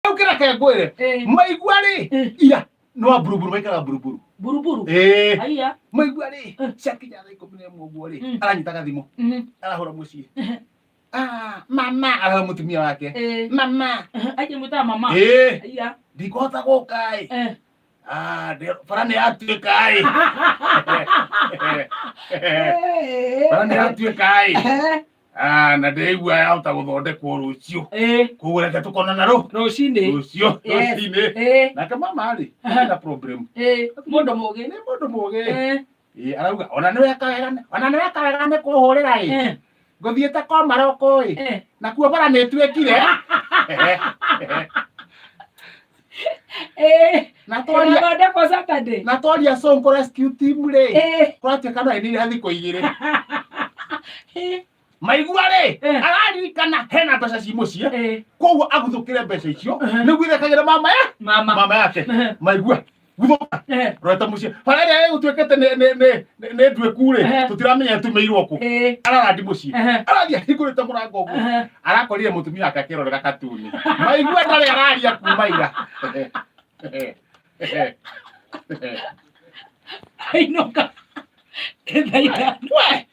Rĩu kĩreke ngwĩre, maigua rĩ, ira nĩ wa mburuburu, maikaraga mburuburu. Buruburu. Ĩĩ. Aya. Maigua rĩ, ciakinya thaa 11 ũguo rĩ, aranyita gathimũ, arahũra mũciĩ. Ah, mama, arahũra mũtumia wake. Mama. Aje mwĩtaga mama. Ĩĩ. Aya. Ndikũhota gũka ĩ. Ah, bara nĩ yatuĩka ĩ. Bara nĩ yatuĩka ĩ. Ah, na ndĩraigua yahota gũthondekwo rũciũ. Koguo reke tũkonana rũ Rũcinĩ. Rũciũ. Rũcinĩ. Nake mama rĩ, na problem. Mũndũ mũgĩ. Nĩ mũndũ mũgĩ. Ĩ, arauga ona nĩ weka wega ona nĩ weka wega nĩ kũhũrĩra ĩ. Ngũthiĩte kwa Maroko ĩ. Nakuo bara nĩ ĩtuĩkire. Na twaria Ĩgathondekwo Saturday. Na twaria Sonko Rescue Team rĩ, kũratuĩka no ĩnire thikũ 2. Maigua rĩ, araririkana hena mbeca ci mũciĩ, koguo aguthũkĩre mbeca icio nĩguo ithekagĩre mama ya Mama. Mama yake. Maigua guthũka rorete mũciĩ, bara ĩrĩa ĩgũtuĩkĩte nĩ nduĩku rĩ, tũtiramenya ĩtumĩirwo kũ. Ararandi mũciĩ, arathiĩ ahingũrĩte mũrango ũguo, arakorire mũtumia wake akĩrorera katuni. Maigua ndarĩ araria kuma ira. Ainũka thaa 5. We!